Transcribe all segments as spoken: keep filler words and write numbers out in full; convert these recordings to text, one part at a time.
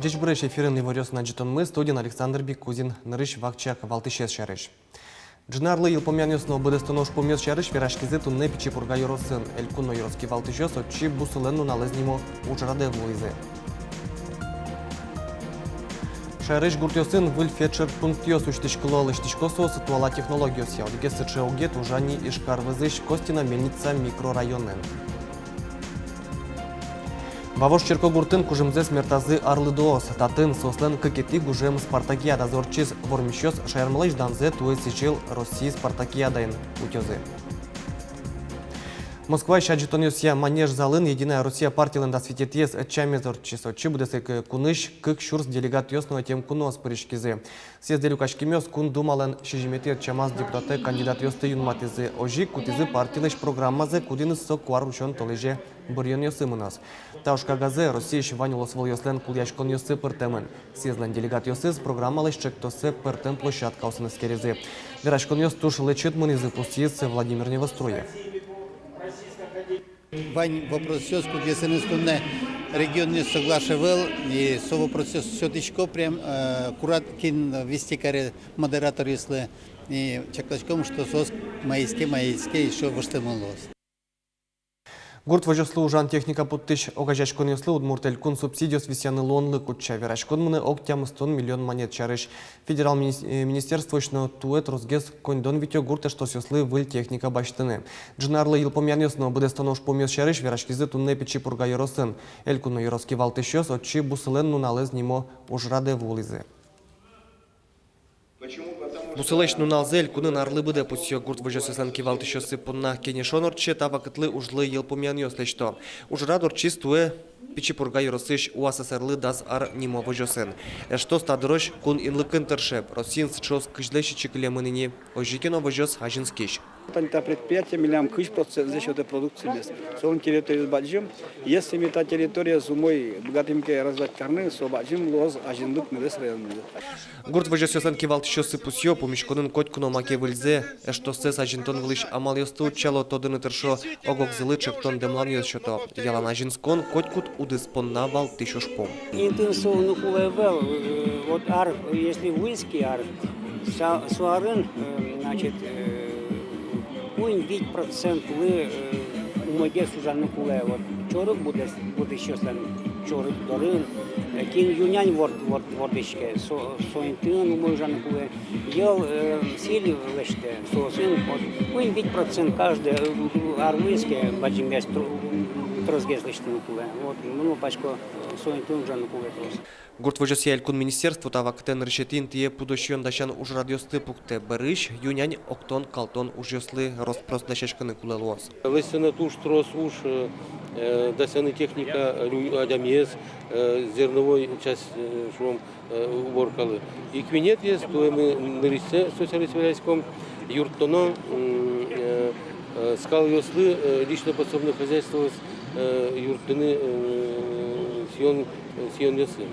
Ӟечбуресь! Эфирын «Иворъёс» но ӝытонмы, студиын Александр Бикузин. Нырысь вакчияк валтӥсез сярысь. Ӝыны арлы йылпумъянъёс но быдэстоно ужпумъёс сярысь вераськизы туннэ Пичи Пурга ёросын. Элькун но ёрос кивалтӥсьёс отчы «Бусылэн нуналэз» нимо ужрадэ вуылӥзы. Шаерысь гуртъёсын выль фельдшер пунктъёс усьтӥськыло. Лэсьтӥсько соос туала технологиосъя. Одӥгез сыӵе огет ужа ни Ижкар вӧзысь Костино-Мельница микрорайонын. Вавож черкогуртын кужымзэс мертазы арлыдоос. Татын соослэн кыкетӥ гужем спартакиадазы ортчиз. Вормисьёс шаермылэсь данзэ туэ сӥзьыл Россиысь спартакиадаын утёзы. Москваысь адӟытонъёсъя «Манеж» залын «Единая Россия» партилэн дас витетӥез ӧтчамез ортчиз. Отчы быдэс ик кунысь кык сюрс делегатъёс но ӧтем куноос пыриськизы. Съезде люкаськемъёс Кун Думалэн сизьыметӥ ӧтчамаз депутатэ кандидатъёсты юнматӥзы. Озьы ик кутӥзы партилэсь программазэ, кудӥныз со куарусён толэзе быръёнъёсы мыноз. Та ужкагазэ Россиысь вань улосвылъёслэн кулэяськонъёссы пыртэмын. Съездлэн делегатъёсыз программалэсь ӵектоссэ пӧртэм площадкаосын эскеризы. Вераськонъёс туж лэчыт мынӥзы, пусйиз Владимир Невоструев. Вань вопросъёс, кудъёсыныз туннэ регионъёс соглаш ӧвӧл, и со вопросъёс сётӥсько прям, э, курат, кин вести каре модераторъёслы, и чакласьком, что соос маиське, маиське, ещё воштэмын луоз. Гурт возёслы ужан техника поттӥсь огазеяськонъёслы Удмурт Элькун субсидиос висъяны луонлык утча. Вераськон мынэ ог тямыстон миллион манет сярысь. Федерал мини-, э, министерствоысь но туэ тросгес коньдон витё гурт эштосъёслы выль техника басьтыны. Ӝыны арлы йылпумъянъёс но быдэстоно ужпумъёс сярысь вераськизы туннэ Пичи Пурга ёросын. Элькун но ёрос кивалтӥсьёс отчы «Бусылэн нуналэз» нимо ужрадэ вуылӥзы. «Бусылэсь нуналзэ» элькунын арлы быдэ пусъё. Гурт возёсъёслэн кивалтӥсьёссы понна кенешон ортче, та вакытлы ужлы йылпумъянъёс лэсьто. Ужрад ортчиз туэ Пичи Пурга ёросысь «УАССР-лы дас ар» нимо возёсын. Эштос та дырозь кун инлыкын тырше. Россиын сыӵеос кызьлэсь ичи кылемын ини. Озьы ке но возёс азинскись. Тани та предприятие милям кызь процентсэ сётэ продукциямес. Солэн территориез бадӟым. Если ми та территориез умой быгатӥм ке развивать карыны, со бадӟым луоз азинлык милес районмылы. Гурт возёсъёслэн кивалтӥсьёссы пусъё, пумиськонын котьку но маке выльзэ, эштоссэс азинтон вылысь амалъёсты утчало, тодыны тыршо, ог-огзылы ӵектон-дэмланъёс сёто. Ялан азинскон котькуд удыс понна валтӥсь ужпум. Интыын со уно кулэ ӧвӧл, э, вот ар, если вуиз ке ар, со, со арын, э, значит, э, куинь-вить процентлы, э, умойгес ужаны кулэ, вот, чорыг будӥсь-, будӥсьёслэн чорыг дорын, э, кин ю-нянь ворд-, ворд-, вордӥське, со, со интыын умой ужаны кулэ. Йӧл, э, сӥль лэсьтэ, соосын, вот, куинь-вить процент каждый, э, ар вуиз ке, бадӟымгес, тро-, тросгес лэсьтыны кулэ. Вот, мыно пачко, э, со интыын ужаны кулэ трос. Гурт возёсъя элькун министерство та вакытэ нырысетӥ интые пудо сиён дасян ужрадъёсты пуктэ. Бӧрысь ю-нянь октон-калтон ужъёслы рос-прос дасяськыны кулэ луоз. Лэсьтоно туж трос уж, э, дасяны техника, э, лю-, адямиез, э, зерновой часть, э, шуом, э, уборкалы. Ик минетъёс туэ мы нырысьсэ со сярысь вераськом, юрттоно, м, э, э, скалъёслы, э, лично подсобных хозяйствоос, э, юрттыны, э, сиён, э, сиёнъёссы.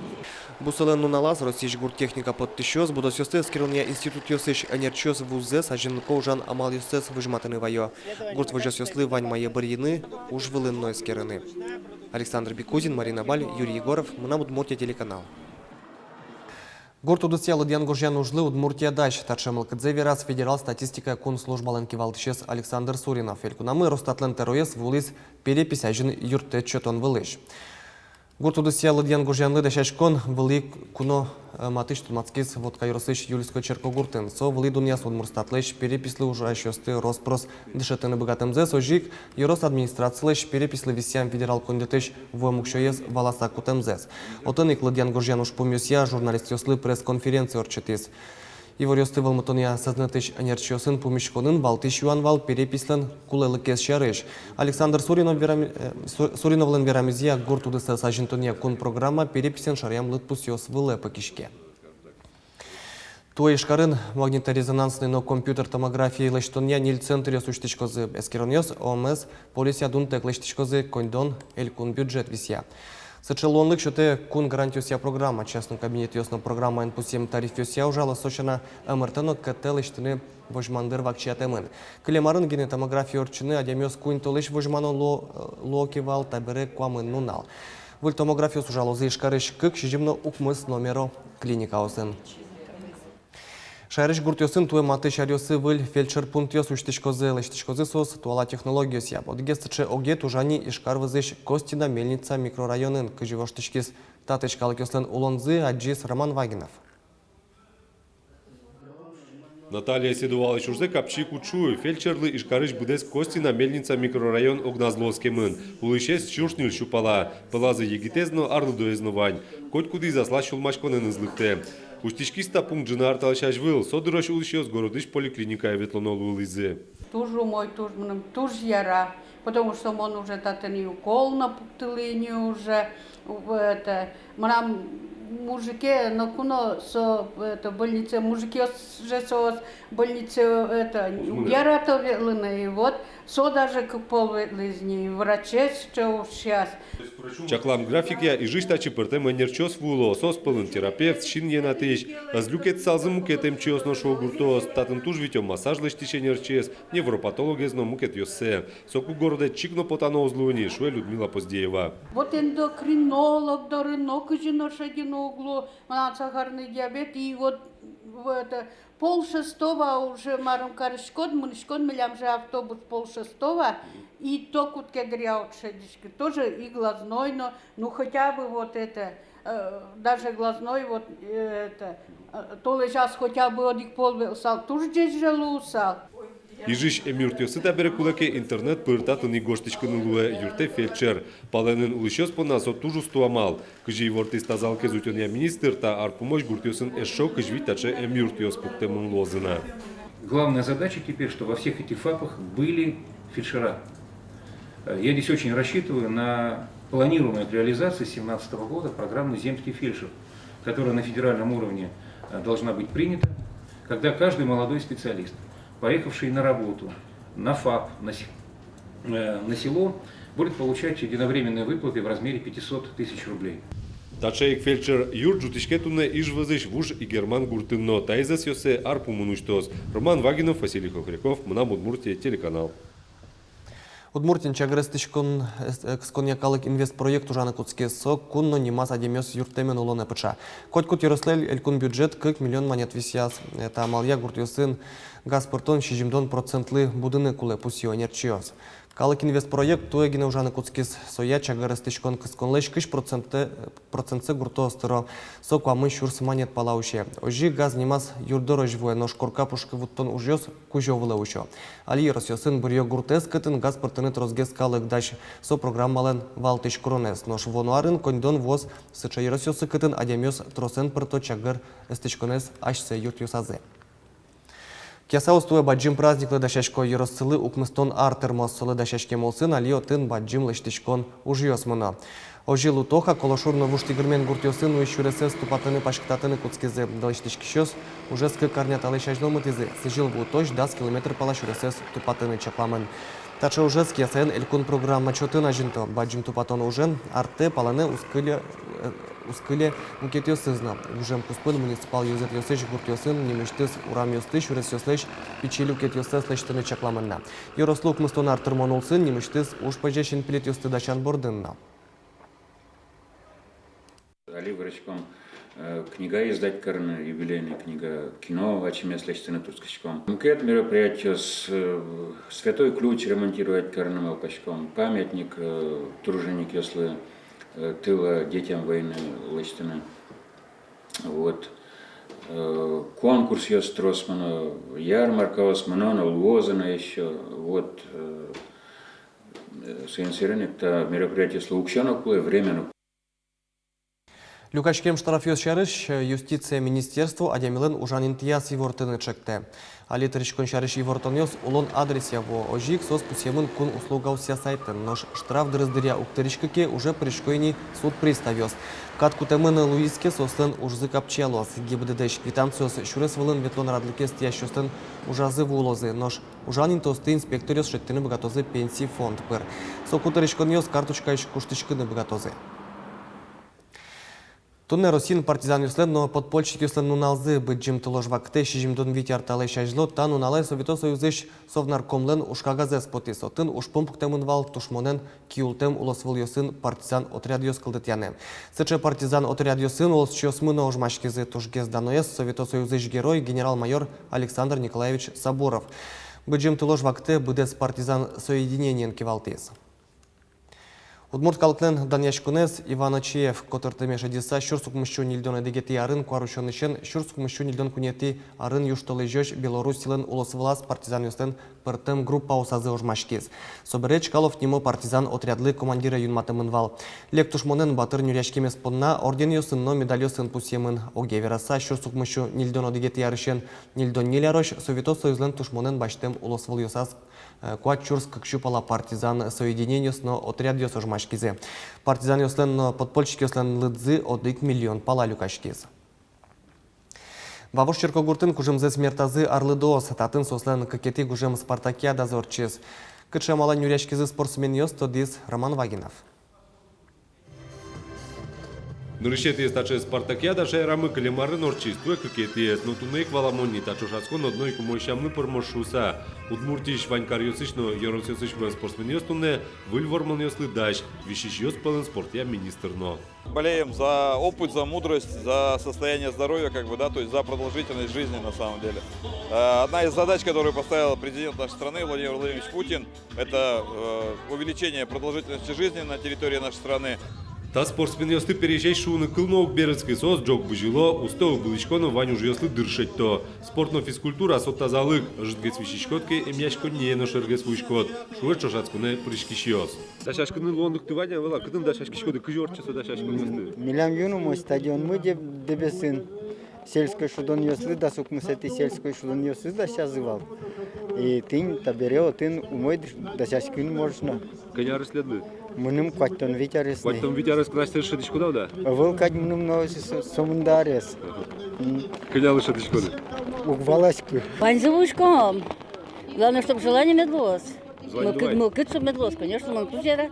Бусылэн нуналаз Россиысь гурт техника поттӥсьёс, будосъёсты эскеронъя институтъёсысь ӧнерчиос вуззэс азинлыко ужан амалъёссэс возьматыны вайо. Гурт возёсъёслы вань мае быръыны, уж вылын но эскерыны. Александр Бикузин, Марина Баль, Юрий Егоров, «Мынам Удмуртие» телеканал. Гурт удысъя лыдъян-гожъян ужлы Удмуртия дась. Таӵе мылкыдзэ вераз федерал статистикая кун службалэн кивалтӥсез Александр Суринов. Элькунамы Росстатлэн тӧроез вуылӥз перепись азьын юрттэт сётон вылысь. Гурт удысъя лыдъян-гожъянлы дасяськон вылӥ куно, э, матысь тодматскиз Вотка ёросысь Юльской черкогуртын. Со вылӥ дунъяз Удмуртстатлэсь переписьлы ужасьёсты рос-прос дышетыны быгатэмзэс, озьы ик ёрос администрацилэсь переписьлы висъям федерал коньдэтысь вуэм уксёез валаса кутэмзэс. Отын ик лыдъян-гожъян ужпумъёсъя журналистъёслы пресс-конференция ортчытӥз. Иворъёсты вӧлмытонъя сӧзнэтысь ӧнерчиосын пумиськонын валтӥсь юан вал переписьлэн кулэлыкез сярысь. Александр Суринов верам-, э, Су-, Суриновлэн верамезъя, гурт удысэз азинтонъя кун программа переписен шараям лыдпусъёс вылэ пыкиське. Туэ Ижкарын магниторезонансной но компьютер томография лэсьтонъя ньыль центръёс усьтӥськозы. Эскеронъёс ОМС полисъя дунтэк лэсьтӥськозы, коньдон элькун бюджет висъя. Сыӵе луонлык сётэ кун гарантиосъя программа. Частной кабинетъёс но программаын пусъем тарифъёсъя ужало, со сяна МРТ но КТ лэсьтыны возьман дыр вакчиятэмын. Кылем арын гинэ томография ортчыны адямиос куинь толэзь возьмано луо, луо ке вал, табере куамын нунал. Выль томографъёс ужалозы Ижкарысь кык, сизьым но укмыс номеро клиникаосын. Шаерысь гуртъёсын туэ матысь аръёсы выль фельдшер пунктъёс усьтӥськозы. Лэсьтӥськозы соос туала технологиосъя. Одӥгез сыӵе огъет ужа ни Ижкар вӧзысь Костина Мельница микрорайонын. Кызьы воштӥськиз татысь калыкъёслэн улонзы, адӟиз Роман Вагинов. Наталья Седовалась ужзэ капчи ик уд шуы. Фельдшерлы Ижкарысь быдэс Костина Мельница микрорайон огназлы оскемын. Улӥсез сюрс ньыль сю пала. Пӧлазы егитэз но, арлыдоез но вань. Котькудӥз аслаз сюлмаськонэныз лыктэ. Усьтӥськиз та пункт ӝыны ар талэсь азьвыл. Со дырозь улӥсьёс городысь поликлиникае ветлоно луылӥзы. Туж умой, туж, мыным туж яра, потому что мон уже татын и укол но пуктылӥ ни уже, у, это, мынам мужике ноку но со, это, больнице, мужикъёс же соос больнице, это, уг ярато ветлыны, и вот со даже кык пол ветлӥз ни, и врачез сыӵе ужасьёс. Чаклам графикъя, Ижысь татчы пӧртэм эмчиос вуыло, соос пӧлын терапевт, син йӧнатӥсь. Ӧз люкетысалзы мукет эмчиос но, шуо гуртоос. Татын туж витё массаж лэсьтӥсь эмчиез, невропатологез но мукетъёссэ. Соку городэ чик но потано уз луы ни, шуэ Людмила Поздеева. Вот эндокринолог доры но кызьы но шедьыны уг лу, мынам сахарный диабет, и вот, вот, э, полшестого уже марым кариськод, мынӥськод, милям же автобус полшестого, и то куд ке дыръя уд шедьыськы, тоже и глазной но, ну, хотя бы вот это, э, даже глазной, вот, э, это, э, толэзяз хотя бы одӥг пол ветлысал, туж ӟеч же луысал. Ижысь эмъюртъёсы табере кулэ ке, интернет пыр татын ик гожтӥськыны луэ, юрттэ фельдшер. Палэнын улӥсьёс понна со туж усто амал. Кызьы ивортӥз тазалыкез утёнъя министр, та ар пумозь гуртъёсын эшшо кызь вить таӵе эмъюртъёс пуктэмын луозы на. Главная задача теперь, что во всех этих ФАПах были фельдшера. Э, я здесь очень рассчитываю на планируемую к реализации с семнадцатого года программу «Земский фельдшер», которая на федеральном уровне, э, должна быть принята, когда каждый молодой специалист, поехавший на работу, на ФАП, на се-, э, на село, будет получать единовременные выплаты в размере пятисот тысяч рублей. Таӵе ик фельдшер юрт ӝутӥське туннэ Иж вӧзысь Вуж Игерман гуртын но. Таиз ӧсъёссэ ар пумын усьтоз. Роман Вагинов, Василий Хохряков, «Мынам Удмуртие» телеканал. Удмуртиын чагыр эстӥськон, эс-, э, кысконъя калык инвест проект ужаны кутскиз. Со кун но нимаз адямиос юрттэмын улонэ пыӵа. Котькуд ёрослы элькун бюджет кык миллион манет висъяз. Э, та амалъя гуртъёсын газ пыртон сизьымдон процентлы будыны кулэ, пусъё эмчиос. Калык инвест проект туэ гинэ ужаны кутскиз. Соя чагыр эстӥськон кысконлэсь кызь процентсэ, процентсэ гуртоос тыро. Со куамын сюрс манет пала усе. Озьы газ нимаз юрт дорозь вуэ, нош корка пушкы вуттон ужъёс кузё вылэ усё. Али ёросъёсын быръё гуртэз, кытын газ пыртыны тросгес калык дась. Со программалэн валтӥсь куронэз. Нош вуоно арын коньдон вуоз сыӵе ёросъёсы, кытын адямиос тросэн пырто чагыр эстӥськонэз асьсэ юртъёсазы. Киясаос туэ бадӟым праздниклы дасясько. Ёроссылы укмыстон ар тырмоз. Солы дасяськем улсын али отын бадӟым лэсьтӥськон ужъёс мыно. Озьы Лутоха, Колошур но Вуж Тигырмен гуртъёсын уй сюресэз тупатыны, паськытатыны кутскизы. Лэсьтӥськисьёс ужез кык арня талэсь азьло мытӥзы. Сӥзьыл вуытозь дас километр пала сюресэз тупатыны чакламын. Таӵе ужез Киясаын элькун программа чотын азинто. Бадӟым тупатон ужен артэ палэнэ уз кыле, э, уз кыле мукетъёсыз но. Гужем куспын муниципал ёзэтъёсысь гуртъёсын нимысьтыз урамъёсты сюресъёслэсь пичи люкетъёссэс лэсьтыны чакламын на. Ёрослы укмыстон ар тырмон улсын нимысьтыз уж пӧзе синпелетъёсты дасян бордын но. Али выриськом, э, книга издать карыны, юбилейный книга, кино ачимес лэсьтыны турттӥськом. Мукет мероприятиос, э, Святой Ключ ремонтировать карыны малпаськом, памятник, э, труженикъёслы, э, тыла детям войны лэсьтыны. Вот. Э, конкурсъёс трос мыно, ярмаркаос мыно но, луозы на ещё. Вот, э, э, соин сэрен ик та мероприятиослы уксё но кулэ, время но. Люкаськем штрафъёс сярысь юстиция министерство адямилэн ужан интыяз ивортыны чектэ. Али тыриськон сярысь ивортонъёс улон адресъя вуо. Озьы ик соос пусъемын кун услугаосъя сайтын. Нош штраф дырыз дыръя уг тыриськы ке, уже пырисько ини суд приставъёс. Кат кутэмын луиз ке, соослэн ужзы капчиялоз. ГИБДД-ысь квитанциос сюрес вылын ветлон радлыкез тӥясьёслэн ужазы вуылозы. Нош ужан интыосты инспекторъёс шедьтыны быгатозы пенси фонд пыр. Соку тыриськонъёс карточкаысь куштӥськыны быгатозы. Туннэ Россиын партизанъёслэн но подпольщикъёслэн нуналзы. Быдӟым тыл ож вакытэ, сизьымдон вить ар талэсь азьло, та нуналэ Совето Союзысь Совнаркомлэн ужкагазэз потӥз. Отын ужпум пуктэмын вал тушмонэн киултэм улосвылъёсын партизан отрядъёс кылдытъяны. Сыӵе партизан отрядъёсын улосчиосмы но ожмаськизы. Тужгес даноез Совето Союзысь Герой, генерал-майор Александр Николаевич Сабуров. Быдӟым тыл ож вакытэ быдэс партизан соединениен кивалтӥз. Удмурт калыклэн данъяськонэз Иван Очиев котыртыме шедьыса, сюрс укмыссю ньыльдон одӥгетӥ арын куарусёнысен сюрс укмыссю ньыльдон куинетӥ арын южтолэзёзь Белоруссилэн улосвылаз партизанъёслэн пӧртэм группаосазы ожмаськиз. Собере Чкалов нимо партизан отрядлы командире юнматэмын вал. Лек тушмонэн батыр нюръяськемез понна орденъёсын но медальёсын пусъемын. Огъя вераса, сюрс укмыссю ньыльдон одӥгетӥ арысен ньыльдон ньыль арозь Совето Союзлэн тушмонэн басьтэм улосвылъёсаз э, куать сюрс кык сю пала партизан соединениос но отрядъёс ожмаськизы. Партизанъёслэн но подпольщикъёслэн лыдзы одӥг миллион пала люкаськиз. Вавож черкогуртын кужымзэс мертазы арлыдоос. Татын соослэн кыкетӥ гужем спартакиадазы ортчиз. Кыӵе амалэн нюръяськизы спортсменъёс, тодӥз Роман Вагинов. Нырысетӥез таӵе спартакиада шаерамы кылем арын ортчиз, туэ кыкетӥез. Но туннэ ик валамон ни, та ӵошатскон одно ик умой сямлы пӧрмоз шуыса. Удмуртиысь вань каръёсысь но ёросъёсысь вуэм спортсменъёс туннэ выль вормонъёслы дась, висисьёс пӧлын спортъя министр но. Болеем за опыт, за мудрость, за состояние здоровья, как бы, да, то есть за продолжительность жизни на самом деле. Э, одна из задач, которую поставил президент нашей страны Владимир Владимирович Путин, это, э, увеличение продолжительности жизни на территории нашей страны. Та спортсменъёсты пересесь шуыны кыл но уг берытскы, соос ӝог бызьыло, усто ыбылӥсько но вань ужъёслы дыр шедьто. Спорт но физкультура — со тазалык, ӧжытгес висиськод ке, эмъяськонние но шергес вуиськод, шуо ӵошатсконэ пыриськисьёс. Дасяськыны луонлыкты вань-а, ӧвӧл-а? Кытын дасяськиськоды, кызьы ортчо со дасяськонъёсты? Милям юн умой стадионмы Деб-, Дэбесын. Сельской шудонъёслы, дас укмысэтӥ сельской шудонъёслы дасязы вал. И тӥни табере отын умой дыр-, дасяськыны можно. Кӧня арес тӥледлы? Мыным куатьтон вить арес ни. Куатьтон вить арес кадь асьтэос шӧдӥськоды-а? Ӧвӧл кадь мыным но со-, сомында арес. Ага. М. Кӧнялы шӧдӥськоды? Уг валаськы. Ваньзэ вуиськом. Главное, чтоб желание мед луоз. Желание мылкыд, бывает? Мылкыд чтоб мед луоз, конечно, мон туж яра.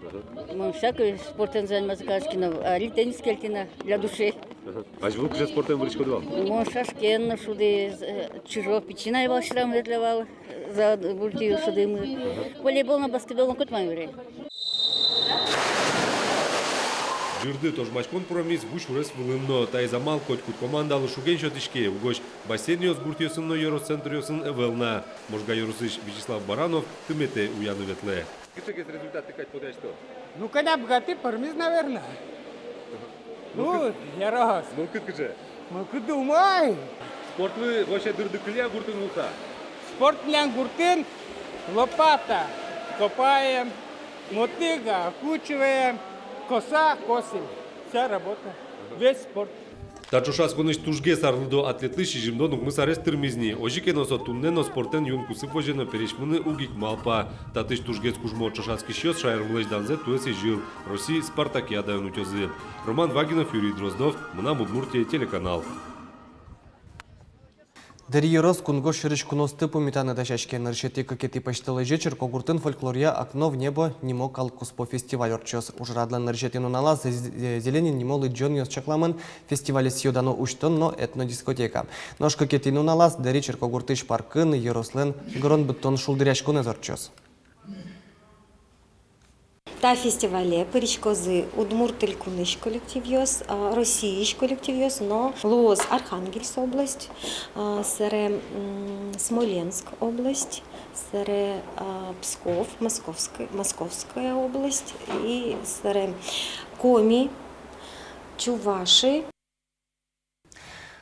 Ага. Мон всякой спортэн заниматься кариськи но, али теннис кельтӥ на для души. Ага. Азьвыл кыӵе спортэн выриськоды вал? Мон шашкаен но шудӥ, э, чижов, пичи на ай вал, сьӧрам ветлэ вал, за вылтӥ шудӥмы. Ага. Волейбол но, баскетбол но, котьма выре. Ӟырдыт ожмаськон пуромиз ву сюрес вылын но. Таиз амал котькуд командалы шуген сётӥське. Угось бассейнъёс гуртъёсын но ёрос центръёсын ӧвӧл на. Можга ёросысь Вячеслав Баранов тыметэ уяны ветлэ. Кыӵегес результатты кадь потэ асьтэлы? Ну, кӧня быгатӥ, пӧрмиз, наверно. Ну, яраз. Мылкыд кыӵе? Мылкыд умой. Спортлы вообще дырды кыле-а гуртын улыса? Спорт милям гуртын: лопата — копаем, мотыга — окучиваем, коса — косим. Вся работа. Весь спорт. Та ӵошатсконысь тужгес арлыдо атлетлы сизьымдон укмыс арес тырмиз ни. Озьы ке но, со туннэ но спортэн юн кусып возе но пересьмыны уг ик малпа. Татысь тужгес кужмо ӵошатскисьёс шаермылэсь данзэ туэ сӥзьыл, Россиысь спартакиадаын утёзы. Роман Вагинов, Юрий Дроздов, «Мынам Удмуртие» телеканал. Дэри ёрос кунгож сьӧрысь куноосты пумитаны дасяське. Нырысетӥ-кыкетӥ пӧсьтолэзе черкогуртын фольклоръя «Окно в небо» нимо калыккуспо фестиваль ортчоз. Ужрадлэн нырысетӥ нуналаз З-, З-, Зеленин нимо лыдӟонъёс чакламын, фестивале сӥё-дано усьтон но этнодискотека. Нош кыкетӥ нуналаз Дэри черкогуртысь паркын ёрослэн гырон быдтон шулдыръяськонэз ортчоз. Та фестивале пыриськозы Удмурт Элькунысь коллективъёс, а, Россиысь коллективъёс но. Луоз Архангельск область, а, собере, м, Смоленск область, собере, а, Псков, Московск-, Московская область и собере Коми, Чуваши.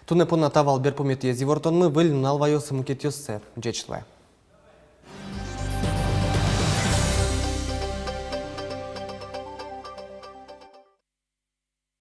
Туннэ понна та вал берпуметӥез ивортонмы. Выль нунал ваёз мукетъёссэ. Ӟеч луэ.